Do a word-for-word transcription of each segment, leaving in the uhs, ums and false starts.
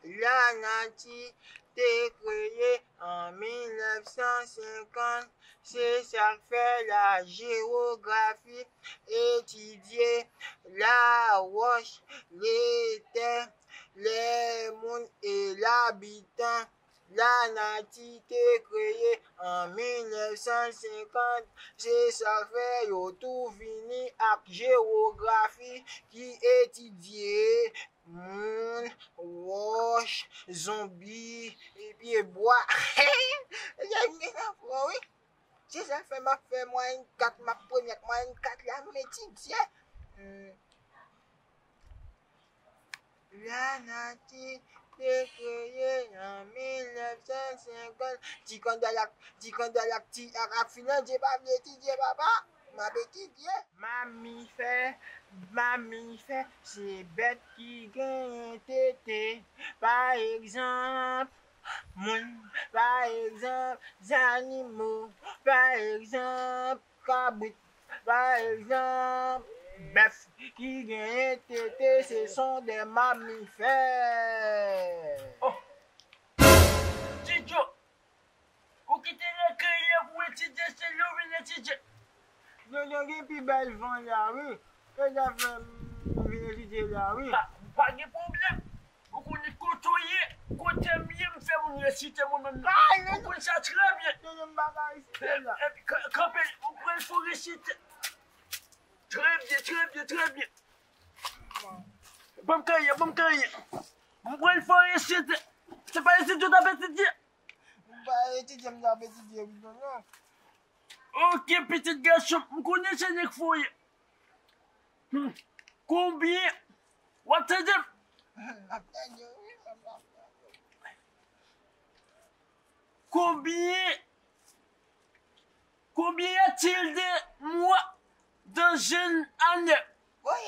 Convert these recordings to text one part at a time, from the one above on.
Lanati te kreye an mil nèf san senkant, se sa k fè lajewografi etidye lawòch, letè, lèmoun e labitan. Lanati te kreye an mil nèf san senkant, se sa k fè yo tou vini ak jewografi ki etidye moun, wòch, zonbi, e pyebwa. Nèg gen afwo, wi. Se sa k fè m ap fè mwayèn kat, m ap premye ak mwayèn kat la, m etidye. Hmm. Lanati te kreye an mil nèf san senkant. Ti kandèl ak, ti kandèl ak, ti, ak, ak filandye pa vle etidye, papa. M ap etidye. Mamifè, mamifè, se bèt ki genyen tete. Pa egzanp, moun, pa egzanp, zanimo, pa egzanp, kabrit, pa egzanp, bèf ki genyen tete, se son de mamifè. Oh! Ti Djo, ou kite nan kreye pou etidye, se li ou vin etidye. Yo, yo gen pi bèl van la, wi. Se sa fè m vin etidye la, wi. Pa, pa gen pwoblèm. Ou konnen kote w ye, kote m ye, m fè moun resite mwen menm. Ou konn sa trè byen. Yo, yo, m pa ka resite la. Epi, kanpe, ou pran l pou resite. Trè byen, trè byen, trè byen. Ban m kaye, ban m kaye. M pral fè yon eseye. Se pa eseye yo t ap etidye. M pa etidye, m t ap etidye, wi, non, non. Ok, pitit gason, m konnen se nèg fò ye. Hmm. Konbyen? W ap tande m? M ap tande w, wi, m ap tande w. Konbyen Combien y a-t-il de mois dans une année? Wi,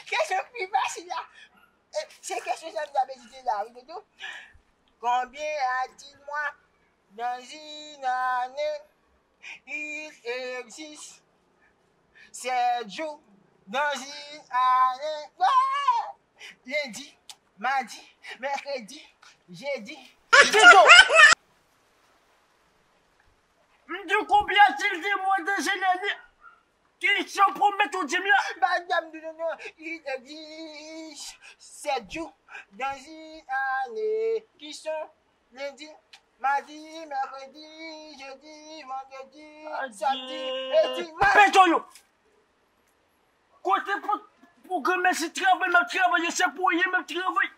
kesyon pi fasil la. E, se kesyon sa m t ap etidye la, wi, Doudou. Combien y a-t-il mois dans une année? Il existe sept jours dans une année. Ouais! Lendi, madi, mèkredi, jedi. Tito! M di w konbyen y a-t-il de mois dans une année? Ki kesyon pwomèt ou di m la? Bagay m di nou non, il existe sept jours dans une année. Ki sont lundi, mardi, mercredi, jeudi, vendredi, samedi et dimanche. Pètò yo! Kote pou, pou granmèsi travay m ap travay yo, se pou ye m ap travay.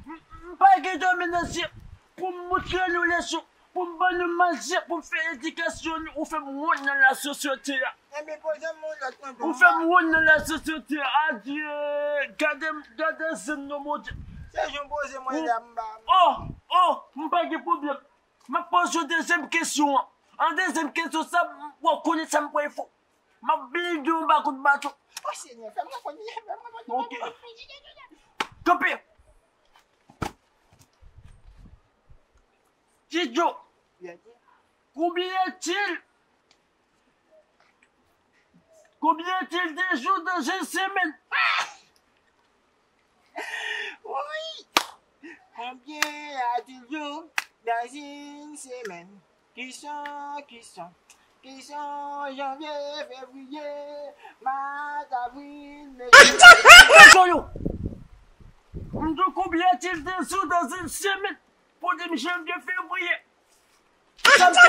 M, m pa gen dòmi nan zye pou m montre nou leson, pou m ban nou manje, pou m fè edikasyon nou, ou fè m wont nan lasosyete a. Enben, poze m yon lòt tonton. Ou fè m wont nan lasosyete a. Adye, gade m, gade zen nou, Bondye. Se jan w poze mwen la, m ba. Oh, oh, m pa gen pwoblèm. M ap poze w dezyèm kesyon an. An dezyèm kesyon sa, w ap konnen sa m pral fè w. M ap blende w anba kout baton. Oh, Senyè, fè m reponn li, fè m reponn li. Ok. Kanpe. Ti Djo. Combien y a-t-il, combien y a-t-il de jours dans une semaine? Oui. Combien y a-t-il de jours dans une semaine? Qui sont, qui sont, qui sont janvier, février, mars, avril, mai, juin. Pètò yo! M di w konbyen y a-t-il de jours dans une semaine? Pou di m janvye, fevriye. Sa m te,